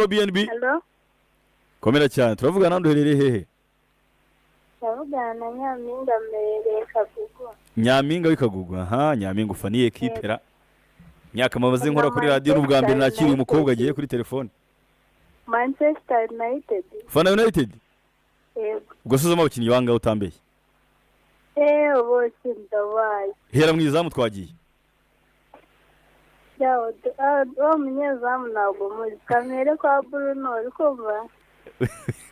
Allo, BNB. Allo. Komera cyane, turavugana nande, uherereye hehe? Ndavugana na Nyampinga, mbereye Kagugu. Nyampinga w'Ikagugu. Aha Nyampinga, ufaniye kipera imyaka maze nkora kuri radiyo, n'ubwa mbere nakiriye umukobwa agiye kuri telefone. Manchester United. Fana United? Yego. Ubwo suzamo abakinnyi bangahe utambeye? Eee, bose ndabaye. Hera mu izamu, twagiye. Yawe, uwo munyezamu ntabwo muzi. Kamere kwa Bruno, uri kumva,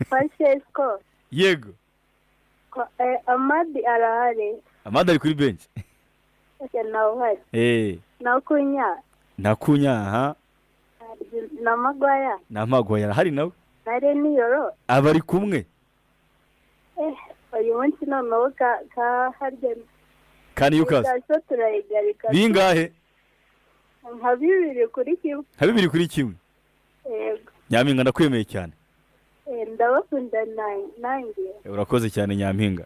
kwa Sesko. Yego. Kwa Amad arahari? Amad ari kuri bench. Ese nawe uhari? Eh. Na Cunha. Na Cunha, aha. Na Maguire. Na Maguire arahari nawe. Na Leny Yoro. Abari kumwe. Eh, uyu munsi noneho ka harya. Ka Newcastle. Newcastle turayigarika. Bingahe? Nka 2-1. Nka 2-1? Yego. Nyampinga, ndakwemeye cyane. Eh, ndabakunda nanjye. Urakoze cyane, Nyampinga.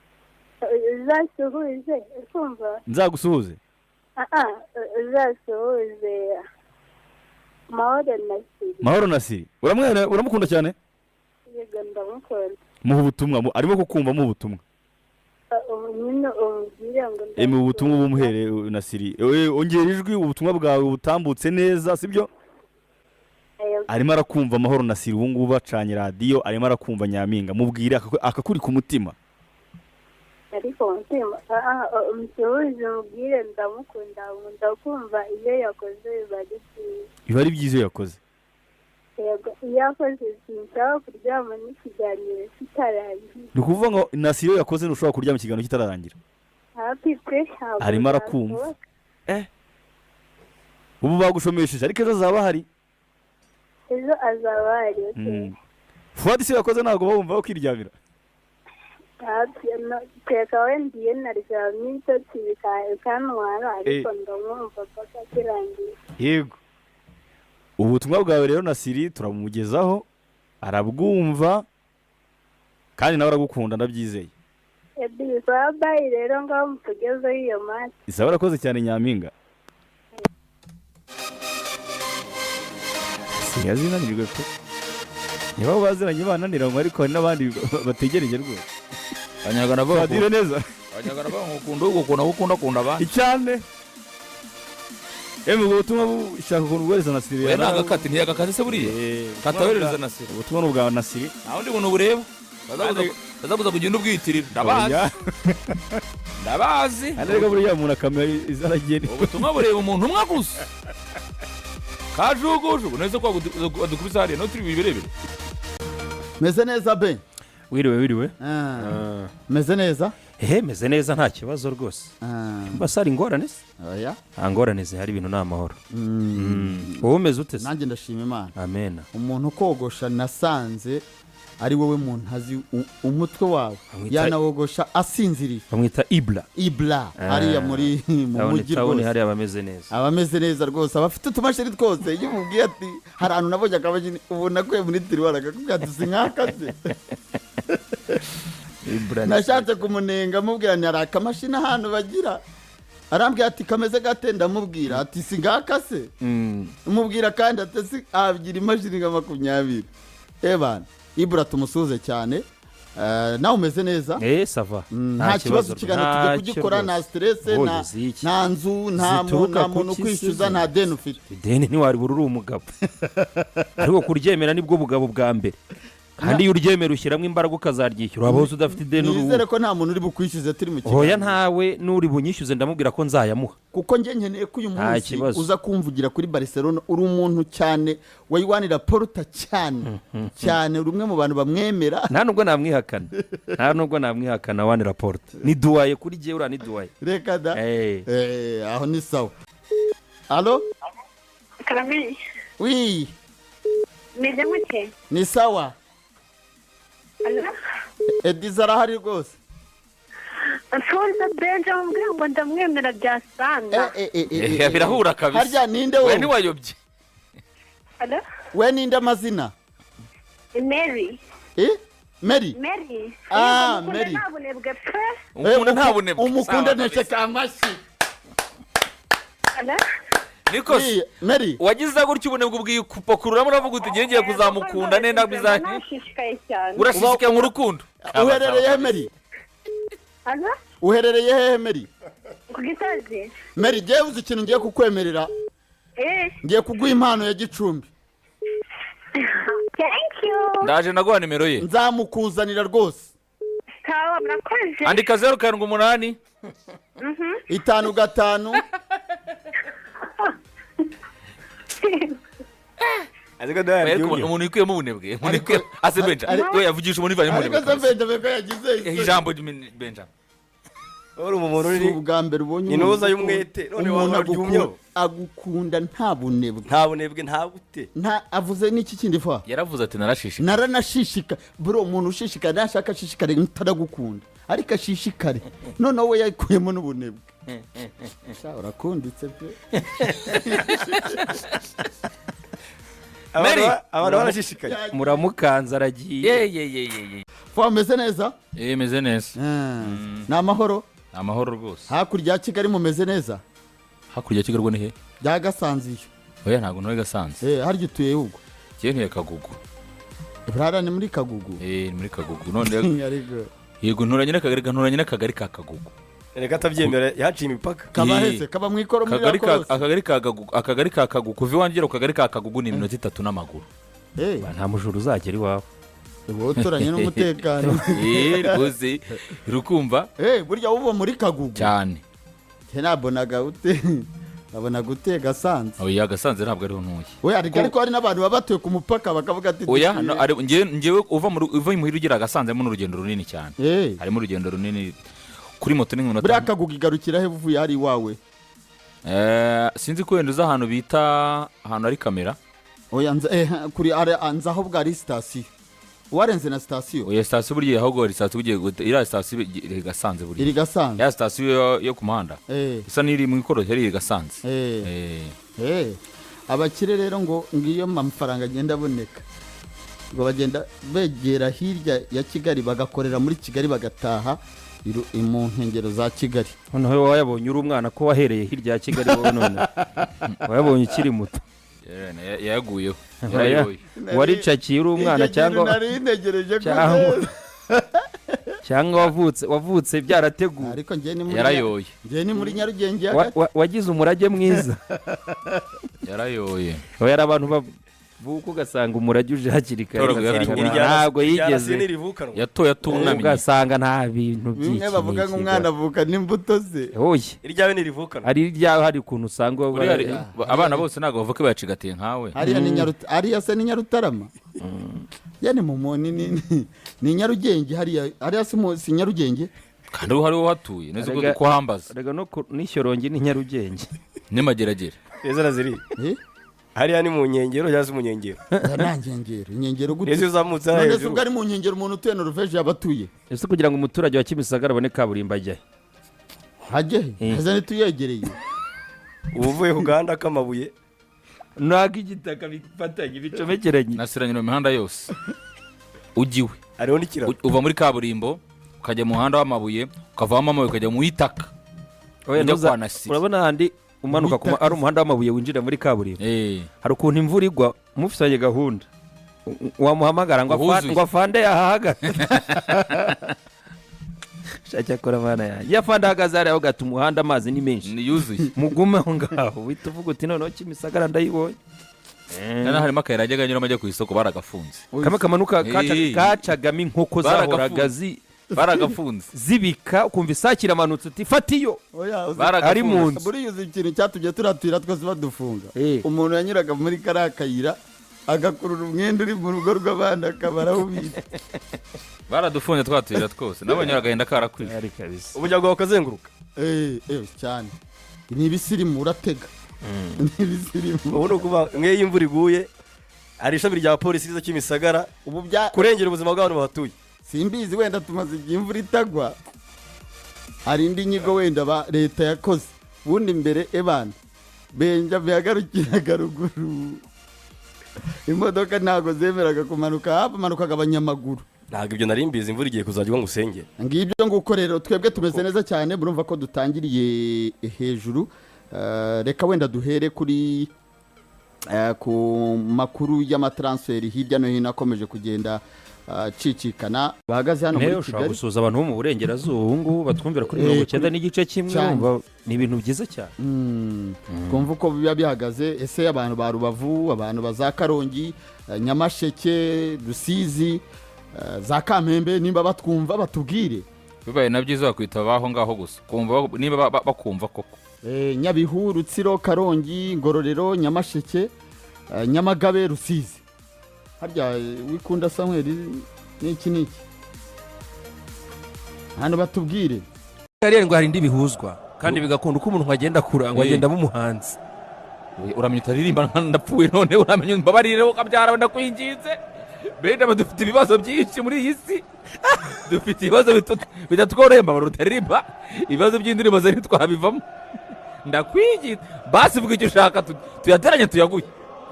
Uzasuhuze, kumva. Nzagusuhuze? Ah, uzasuhuze Mahoro na Siri. Mahoro na Siri, uramwera, uramukunda cyane? Yego, ndamukunda. Muha ubutumwa, arimo kukumva, muha ubutumwa. Ah, ubu nyine umubwire ngo Emi, ubutumwa bumuhere na Siri. Ongera ijwi, ubutumwa bwawe butambutse neza, sibyo? Yego. Arimo arakumva Amahoro na Siri ubu ngubu, bacanye radiyo, arimo arakumva. Nyampinga, mubwire akakuri ku mutima. Ariko umutima, umusuhuze, umubwire ndamukunda, nkunda kumva iyo yakoze biba ari byiza. Biba ari byiza iyo yakoze. Yego, iyo yakoze sinshaka kuryama n'ikiganiro kitarangiye. Ni ukuvuga ngo Nasiri iyo yakoze ntushobora kuryama ikiganiro kitararangira? Hafi pe, ntabwo Arimo arakumva. byashoboka. Ubu bagushomesheje, ariko ejo azaba ahari. Ejo azaba ahari, okay. Fuadi se yakoze ntabwo bawumva bakiryamira? Hafi no, kereka wenda iyo naryamye ibitotsi bikantwara, ariko ndamwumva paka kirangiye. Yego, ubutumwa bwawe rero Nasiri turamugezaho, arabwumva kandi nawe aragukunda, ndabyizeye. Ebi babayi rero, ngaho mutugezeho iyo match. Isaba, urakoze cyane, Nyampinga. Siyazinanirwe pe, niba baziranye bananiranywe, ariko hari n'abandi bategereje rwose. Abanyarwanda bavuga Twadire neza. Abanyarwanda bavuga ngo ukunda ugukunda, ukunda akunda abandi. Icyane emwe, ubwo butumwa bushaka ukuntu bwohereza na Siri. We ni agakati, ntiyagakate se buriya? Kataberereza na Siri. Ubutumwa ni ubwa Nasiri. Nta wundi muntu bureba. Bazakuza kugenda ubwiyitirira, ndabazi. Oya. Ndabazi. Hano rero buriya umuntu akamera izarageni. Ubutumwa bureba umuntu umwe gusa, kajugujugu neza ko badukubise hariya no turi bubirebere. Meze neza be. Wiriwe, wiriwe. Ah, meze neza. Ehe, meze neza, nta kibazo rwose. Ah, mbese hari ingorane se? Oya. Nta ngorane zihari, ibintu ni amahoro. Wowe umeze ute se? Nanjye ndashima Imana. Amena. Umuntu ukogosha nasanze ari wowe muntu azi umutwe wawe yanawogosha asinziriye. Bamwita Ibra. Ibra hariya muri mu tawuni mujyi tawuni rwose. Hariya bameze neza. Aba ameze neza rwose, aba afite utumashini twose. Iyo umubwiye ati hari ahantu nabonye akamashini, ubona akuye muri tiroir, akakubwira ati si nk'akaze. Ibra ni Nashatse kumunenga, amubwira ni hari akamashini ahantu bagira, arambwira ati kameze gate? Ndamubwira ati si ngaka se? Umubwira kandi ati si agira imashini nka 20. Ebana Ibura, tumusuhuze cyane. Nawe umeze neza? Eh, ça va. Nta kibazo, ikiganiro tujya kugikora nta stress, nta nta nzu, nta Zituruka nta muntu ku ki ukwishyuza, se? nta deni ufite. Ideni ntiwaribura uri umugabo, ariko kuryemera nibwo bugabo bwa mbere, kandi iyo uryemera ushyiramo imbaraga ukazaryishyura. Waba uzi udafite ideni uri Nizere ko nta muntu uri bukwishyuze turi mu Oya. kiganiro. Ntawe, n'uri bunyishyuze ndamubwira ko nzayamuha. Kuko njye nkeneye ko uyu Nta munsi kibazo. uza kumvugira kuri Barcelona. Uri umuntu cyane wayiwanira Porta cyane cyane, uri umwe mu bantu bamwemera. Nta nubwo namwihakana, nta nubwo namwihakana. Wani Laporta ni doyen kuri jyewe, uriya ni doyen. Reka da. Eh. Eh, aho ni sawa. Allo? Karame. Oui. Meze mute? Ni sawa. Allo? Ediza arahari rwose. Mfunze Benja, mubwira ngo ndamwemera bya sana. Eh, eh, eh, eh, Eh, birahura kabisa. Harya ninde We wowe? ntiwayobye. Allo? We ninde amazina? Mary. Eh, Mary. Mary. Ah, Yego, mukunda. Mary. Nta bunebwe pe. Ukunda nta bunebwe. Umukunde. Sawa Nteshe kabisa. kamashyi. Allo? Niko se Uriya, Mary, wagize gutya ubunebwe ubwikupakururamo uravuga uti ngiye kuzamukunda nenda bizanye. Nashishikaye cyane. Urashishikaye mu rukundo. Uherereye he, Mary? Aza. Uherereye hehe, Mary? Ku Gisozi. Mary, ngewe uzi ikintu ngiye kukwemerera? Eh. Ngiye kuguha impano ya Gicumbi. Thank you. Ndaje naguha nimero ye. Nzamukuzanira rwose. Sawa, murakoze. Andika 078. 55. Ariko ndayaryumye. Ariko umuntu wikuyemo ubunebwe, umuntu wikuyemo ase Benja we yavugisha umuntu ivanye Ariko ubunebwe se kabisa. Benjamin ko yagize Ijambo Benja. Uri umuntu Si uri ubwa mbere ubonye Ni umuntu intuza y'umwete, none umuntu waba waryumyeho. agukunda nta bunebwe. Nta bunebwe, nta bute. Nta avuze n'iki kindi fa? Yaravuze ati narashishikaye. Naranashishika bro. Umuntu ushishikara nashaka ashishikare ntaragukunda, ariko ashishikare. Noneho we yakuyemo n'ubunebwe. Sha, urakunditse pe. Abantu Mary! abantu barashishikaye. Muramukanze aragiye. Ye ye ye ye ye. Fa, umeze neza? Eh, meze neza. Ni amahoro? Amahoro rwose. Hakurya ya Kigali mumeze neza? Hakurya ya Kigali ubwo ni he? Bya Gasanziyo. Oya, ntabwo ntuye Gasanze. Eh, harya utuye ubwo? Njyewe ntuye Kagugu. Burara ni muri Kagugu? Eh, ni muri Kagugu none. Ariko Yego, nturanye n'akagari ka Kagugu. Reka atabyemera, yaciye imipaka. Kaba Eh. hese kaba mu ikoro muri Akagari ka Rakorosi. Akagari ka Kagugu, akagari ka Kagugu, kuva iwanjye ugera ku kagari ka Kagugu ni iminota 3 n'amaguru. Eh, Nta mujura uzagera iwawe. Uba uturanye n'umutekano. Eh, rwose rukumva. Eh, burya uba muri Kagugu? Cyane. Njye nabonaga ute, nabonaga ute Gasanze. Oya, Gasanze ntabwo ariho ntuye. Oya, ariko hari n'abantu baba batuye ku mupaka bakavuga ati Oya, no, njyewe uva imuhira ugera Gasanze harimo n'urugendo runini cyane. Eh, harimo urugendo runini, kuri moto ni nk'iminota. Buriya Kagugu igarukira he uvuye hari iwawe? Eh, sinzi ko wenda uzi ahantu bita ahantu hari kamera. Oya, nza kuri nza aho bwari sitasiyo, warenze na sitasiyo. Oya, sitasiyo burya ahubwo hari sitasiyo ugiye iriya sitasiyo iri Gasanze burya. Iri Gasanze. Ya sitasiyo yo ku muhanda isa n'iri mu ikorosi iri Gasanze. Eh. Eh. Eh, abakire rero ngo ngiyo amafaranga agenda aboneka ngo bagenda begera hirya ya Kigali, bagakorera muri Kigali, bagataha mu nkengero za Kigali. Noneho wowe wayabonye uri umwana, ko wahereye hirya ya Kigali wowe, none wayabonye ukiri muto. Yayaguyeho, yarayoye. Waricakiye uri umwana Icyo kintu cyangwa nari ntegereje ko cyangwa wavutse byarateguwe? Ariko njye ni muri Yarayoye. Njye ni muri Nyarugenge ya Wagize umurage mwiza. Yarayoye. Oya, hari abantu bavuka ugasanga umurage uje hakiri kare, Torgo ugasanga yaratoye. ntabwo yigeze. Ntirivukanwa. Yatoye atunamye. Ugasanga nta bintu Bimwe by'iki bavuga ngo n'iki. umwana avuka n'imbuto ze. Oya. Iryawe ntirivukanwa. Hari iryawe, hari ukuntu usanga Buriya abana bose ntabwo bavuka bayacigatiye nkawe. Hariya ni hariya se ni Nyarutarama ya ni mu ni Nyarugenge hariya, hariya si Nyarugenge. Kandi ubu hariho uhatuye neza Erega- ko hambaza. Erega no n'Ishyorongi ni Nyarugenge. N'Imageragere. Neza na ziri. Eh? Hariya ni mu nkengero cyangwa se mu nkengero? Oya, nta nkengero, inkengero gute? Neza iyo uzamutse hariya None se hejuru. ubwo ari mu nkengero, umuntu utuye Norvège yaba atuye Ese kugira ngo umuturage wa Kimisagara abone kaburimbo ajyahe? Hajye he? Eh. Heza ntituyegereye. Uba uvuye ku gahanda k'amabuye. Ntabwo igitaka bifatanye bicomekeranye. Nasiranye mu mihanda yose ujya iwe. Hariho n'ikiraro. Uva muri kaburimbo ukajya mu muhanda w'amabuye, ukavamo amabuye ukajya mu itaka. Oya, Ujya kwa Nasiri. Urabona handi umanuka ari umuhanda w'amabuye winjira muri kaburimbo, Eh. hari ukuntu imvura igwa mufitanye gahunda, wamuhamagara ngo Uhuzuye. ngo afande yahahagaze. Shaka akora mana yanjye, iyo afande ahagaze hariya ugata umuhanda, amazi ni menshi. Ni yuzuye. Mugume aho ngaho, uhita uvuga uti noneho Kimisagara ndayibonye. Nana harimo akayira ajyaga anyuramo ajya ku isoko, baragafunze. Kamwe kamanuka Eh. kacagamo inkoko zahoraga Baragafunze. zibika, ukumva isake iramanutse uti fata iyo. Oya, Baragafunze. Ari mu nzu. Buriya uzi ikintu cyatumye turatuyira twese badufunga? Eh. Umuntu yanyuraga muri kariya kayira agakurura umwenda uri mu rugo rw'abandi akaba arawubitse. Baradufunze twa tuyira twose, nabonye agahinda karakwije. Ari kabisa. Umuryango wawe ukazenguruka. Eh, eh, cyane, ni ibisirimu, uratega, ni ibisirimu. Ubu ni ukuvuga nk'iyo imvura iguye hari ishami rya polisi riza Kimisagara Ubu bya kurengera ubuzima bw'abantu bahatuye. Simbizi, wenda tumaze igihe imvura itagwa, hari indi nyigo wenda ba leta yakoze. Ubundi mbere ebana benja bihagarukiraga ruguru, imodoka ntabwo zemeraga kumanuka, hamanukaga abanyamaguru. Ntabwo ibyo nari mbizi, imvura igiye kuzajya igwa ngo usenge. Ngibyo nguko rero, twebwe tumeze neza cyane. Murumva ko dutangiriye hejuru. Reka wenda duhere kuri ku makuru y'amatransfer hirya no hino akomeje kugenda acicikana, bahagaze hano Nawe muri ushobora Kigali. Gusuhuza abantu bo mu burengerazuba ubu ngubu batwumvira kuri 90.1. Cyane. Wumva ni ibintu byiza cyane. Twumva uko biba bihagaze. Ese abantu ba Rubavu, abantu ba za Karongi, Nyamasheke, Rusizi, za Kamembe, nimba batwumva batubwire. Bibaye na byiza wakwita abaho ngaho gusa kumva niba bakumva koko. Nyabihu, Rutsiro, Karongi, Ngororero, Nyamasheke, Nyamagabe, Rusizi. Harya wikunda Samuel n'iki n'iki hano batubwire. Carrière ngo hari indi bihuzwa kandi bigakunda uko umuntu agenda akura ngo agenda aba umuhanzi. Uramenya utaririmba ndapfuye none, uramenya mbabarire ukabyara, ndakwinginze. Bene aba dufite ibibazo byinshi muri iyi si, dufite ibibazo bitatworoheye. Mbabarira utaririmba, ibibazo by'indirimbo ze ntitwabivamo. Ndakwinginze, basi vuga icyo ushaka tuyateranye tuyaguhe,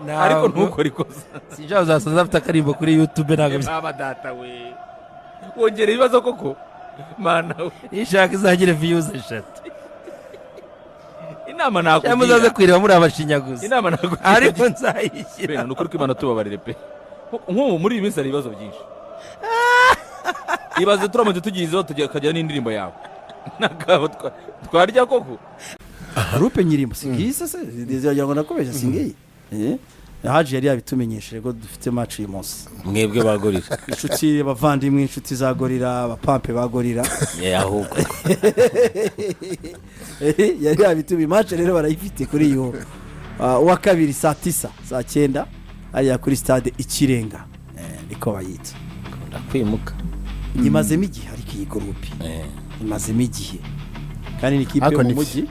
ariko ntukore ikosa. Sinshaka uzasoza afite akarimbo kuri YouTube, ntabwo Baba data we, wongera ibibazo koko, Mana we. Iyo ishaka izagire views 3. Inama Cyangwa muzaze nakugira kwireba muri abashinyaguzi. Inama nakugira, Ariko nzayishyira. Bene, ni ukuri ko Imana tubabarire pe. Nk'ubu muri iyi minsi hari ibibazo byinshi. Ibaze turamutse tugize ibibazo tukagira n'indirimbo yawe, nagabo twarya koko. Groupe nyirimbo singiyi se ziragira ngo nakubeshya, singiyi. Haji yari yabitumenyesheje ko dufite match uyu munsi. Mwebwe ba Gorilla. Inshuti, abavandimwe, inshuti za Gorilla, abapampe ba Gorilla. Ahubwo. Yari yabitumiye. Match rero barayifite kuri uyu uwa kabiri saa 9, saa 9, hariya kuri stade Ikirenga. Niko bayita. Kunda kwimuka. Imazemo igihe, ariko iyi groupe imazemo igihe kandi ni ikipe yo Ariko mu ni mujyi.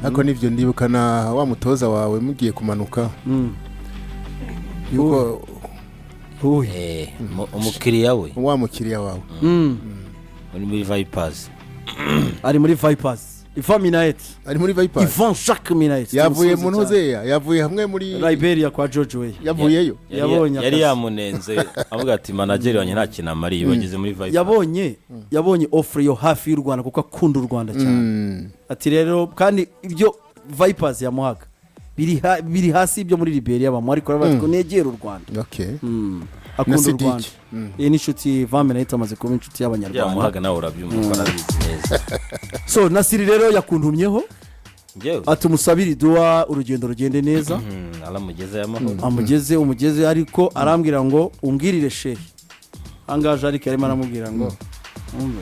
Ariko nibyo, ndibuka na wa mutoza wawe mugiye kumanuka yuko Uyu. Umukiriya we. Wa mukiriya wawe. Uri muri Vipers. Ari muri Vipers, Ivan Minaert. Ari muri Vipers. Ivan Jacques Minaert. Yavuye mu Tumusuhuze cyane. ntuzeya, yavuye hamwe muri Liberia kwa George Weah. Yavuyeyo. Yabonye Yari akazi. yamunenze avuga ati manager wanjye nta kintu amariye, bageze muri Vipers. Yabonye offer yo hafi y'u Rwanda kuko akunda u Rwanda cyane. Ati rero kandi ibyo Vipers yamuhaga biri hasi y'ibyo muri Liberia bamuha, ariko aravuga ati ko negera u Rwanda. Na Akunda u Sidiki. Rwanda. Iyi ni inshuti, Ivan Minaert amaze kuba inshuti y'Abanyarwanda. Yamuhaga nawe urabyumva ko arabizi neza. So Nasiri rero yakuntumyeho. Njyewe? Ati umusabire iduwa, urugendo rugende neza. Aramugezeyo amahoro. Amugeze, umugeze, ariko arambwira ngo umbwirire shehe angaje, ariko yarimo aramubwira ngo umve.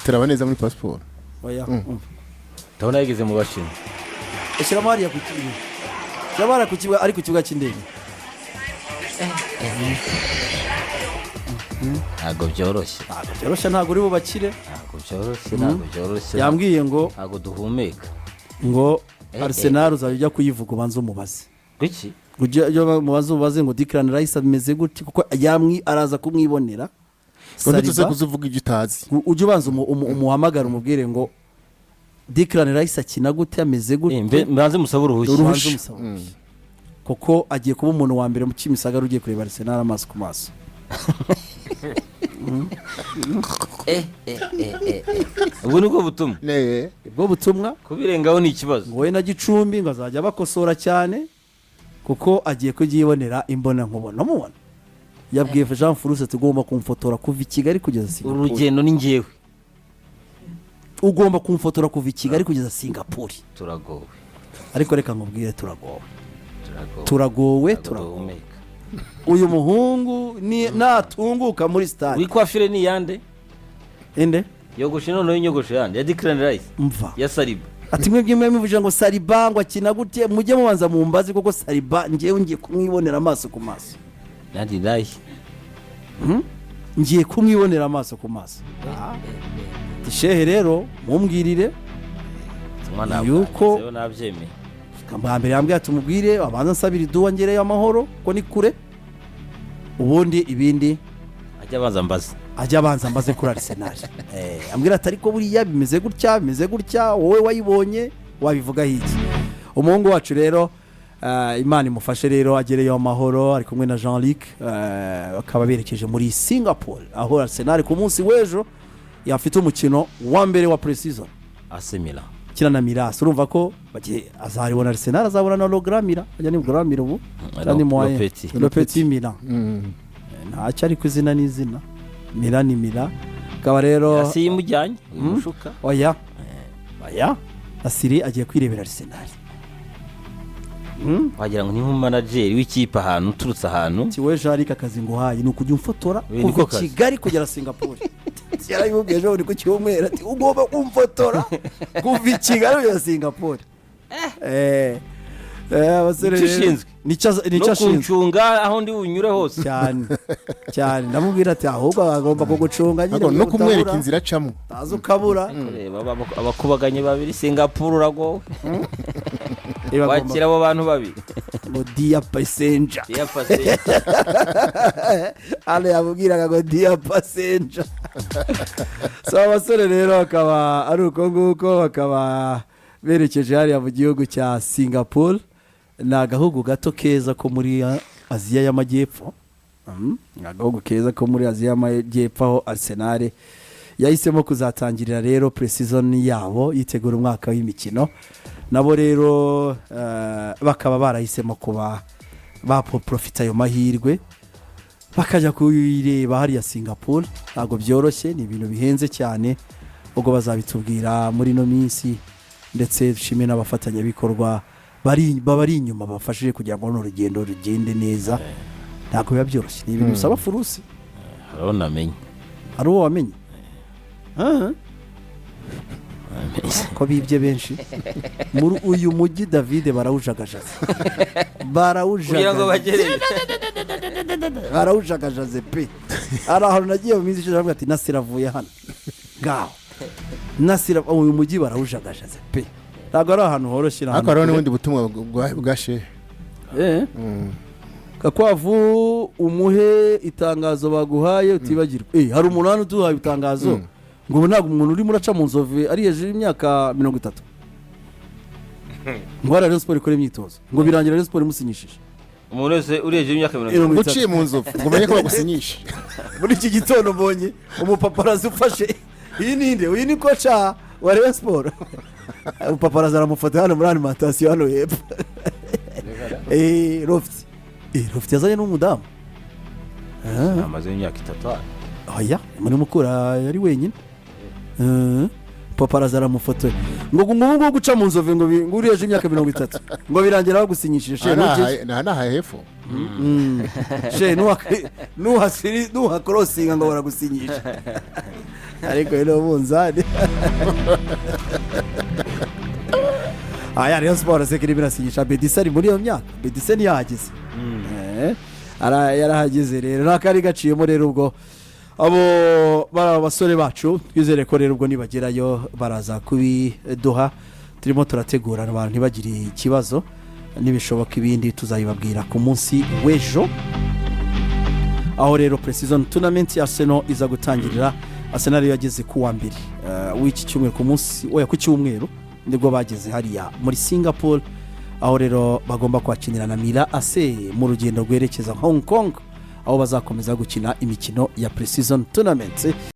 Turaba neza muri pasiporo. Oya, umve. Ndabona yageze mu Bashinwa. Shyiramo hariya ku kibuga, shyiramo hariya ku kibuga, ari ku kibuga cy'indege. Ntabwo byoroshye. Ntabwo byoroshye, ntabwo uri bubakire. Ntabwo byoroshye, ntabwo byoroshye. Yambwiye ngo Ntabwo duhumeka. ngo Arsenal uzajya ujya kuyivuga ubanze umubaze. Kuki? Ujya umubaze, umubaze ngo Declan Rice ameze gute, kuko yamwi araza kumwibonera. Ngo ntituze Saliba, kuzuvuga ibyo utazi. Ujye ubanza umuhamagare, umubwire ngo Declan Rice akina gute, ameze gute. Mbanze musabe uruhushya. Ubanze umusabe uruhushya. Kuko agiye kuba umuntu wa mbere mu Kimisagara ugiye kureba Arsenal amaso ku maso. Ubwo nibwo butumwa. Ne. Ubwo butumwa. Kubirengaho ni ikibazo. Ngo we na Gicumbi ngo azajya abakosora cyane kuko agiye kubyibonera imbona nkubona mubona. Yabwiye Jean Furuse tugomba kumfotora kuva i Kigali kugeza Singapore. Urugendo ni njyewe. Ugomba kumfotora kuva i Kigali kugeza Singapore. Turagowe. Ariko reka nkubwire, turagowe. Turagowe. Turagowe. Ntabwo Turagowe. duhumeka. Uyu muhungu ni natunguka muri stade. Wikwafire ni iyande? Inde? Yogoshe noneho inyogosho yande ya Declan Rice. Mva. Ya Saliba. Ati mwebwe mwe ngo Saliba ngo akina gute, mujye mubanza mumbaze, kuko Saliba ngewe ngiye kumwibonera amaso ku maso. Nandi rayi. Ngiye kumwibonera amaso ku maso. Ati shehe rero mumbwirire Yuko- Nabyemeye. Bwa mbere yambwiye ati umubwire abanza nsabira iduwa ngereyo amahoro ko ni kure, ubundi ibindi Ajya abanza mbaze. Ajya abanza mbaze kuri Arsenal. Ambwira ati ariko buriya bimeze gutya, bimeze gutya, wowe wayibonye wabivugaho iki? Umuhungu wacu rero, Imana imufashe rero agereyo amahoro, ari kumwe na Jean Luc, bakaba berekeje muri Singapore aho Arsenal ku munsi w'ejo yafite umukino wa mbere wa pre-season. AC Milan. Kina na Milan AC, urumva ko azaribona Arsenal, azabona na Le Grand Milan, ajya ni Grand Milan ubu cyangwa ni moyen. Le Petit. Le Petit Milan. Ntacyo, ariko izina ni izina, Milan ni Milan, akaba rero Si yimujyanye umushuka. Oya, oya, Asiri agiye kwirebera Arsenal. Wagira ngo ni nk'umumanajeri w'ikipe ahantu uturutse ahantu. Tiwe Jarike, akazi nguhaye ni ukujya umfotora We, niko kuva kazi. Kigali kugera Singapore. Yarabimubwiye ejo bundi ku cyumweru, ati ugomba kumfotora kuva i Kigali kugera Singapore. Abasore Nicyo rero- ushinzwe. Nicyo No ashinzwe. kuncunga aho ndi bunyure hose. Cyane cyane, ndamubwira ati ahubwo agomba kugucunga nyine Ariko no kumwereka utabura, inzira acamo. utaza ukabura. Reba abakubaganye babiri, Singapore uragowe. Bagomba Wakira abo bantu babiri. Ngo dear passenger. Dear passenger. Hano yamubwiraga ngo dear passenger. So abasore rero bakaba ari uko nguko, bakaba berekeje hariya mu gihugu cya Singapore. Ni agahugu gato keza ko muri Aziya y'Amajyepfo. Ni agahugu keza ko muri Aziya y'Amajyepfo, aho Arsenal yahisemo kuzatangirira rero pre-season yabo yitegura umwaka w'imikino. Nabo rero bakaba barahisemo kuba baprofita ayo mahirwe, bakajya kuyireba hariya Singapore. Ntabwo byoroshye, ni ibintu bihenze cyane. Ubwo bazabitubwira muri ino minsi, ndetse dushime n'abafatanyabikorwa babari inyuma bafashije kugira ngo runo rugendo rugende neza. Ntabwo biba byoroshye, ni ibintu bisaba furusi. Hari uwo namenye. Hari uwo wamenye? Ah. Ko bibye benshi muri uyu mujyi, David, barawujagajaza. Kugira ngo Barawujagajaza. bagere. Barawujagajaze pe. Hari ahantu nagiye mu minsi ishize, baravuga ati Nasira avuye hano ngaho, Nasira. Uyu mujyi barawujagajaze pe, ntabwo ari ahantu horoshye, ni Ariko ahantu hariho kure. n'ubundi butumwa bwa shehe. Gakwavu, umuhe itangazo baguhaye utibagirwa. Hari umuntu hano uduhaye itangazo ngo ubu ntabwo umuntu urimo uraca mu Nzove ari hejuru y'imyaka 30, ngo hariya Rayon Sport ikora imyitozo, ngo birangira Rayon Sport imusinyishije. Umuntu wese uri hejuru y'imyaka 30. 30. Uciye mu Nzovu ngo umenye ko bagusinyisha. Muri iki gitondo mbonye umupaparazi ufashe iyi ninde? Uyu ni coach wa Rayon Sport. Umupaparazi aramufata hano muri alimentation hano hepfo. Rofti, Rofti yazanye n'umudamu. Amaze imyaka 3 hano. Oya, muri Mukura yari wenyine. Paparazi aramufotoye ngo ubu ngubu guca mu Nzove ngo uri hejuru y'imyaka 30 ngo birangira bagusinyishije she. Aha ni aha hepfo. She nuhakorosinga ngo baragusinyisha, ariko rero munzani aya Rayon Sport se kirimo irasinyisha. Bedise ari muri iyo myaka, Bedise ntiyahageze. Yarahageze rero, nta kari gaciyemo rero. Ubwo abo bari abasore bacu, twizere ko rero ubwo nibagerayo baraza kubiduha. Turimo turategura abantu ntibagire ikibazo, nibishoboka ibindi tuzabibabwira ku munsi w'ejo, aho rero pre-season tournament ya Arsenal iza gutangirira. Arsenal yo yageze ku wa mbere w'iki cyumweru, ku munsi, oya, ku cyumweru nibwo bageze hariya muri Singapore, aho rero bagomba kwakinira na Milan AC mu rugendo rwerekeza Hong Kong, aho bazakomeza gukina imikino ya pre-season tournament.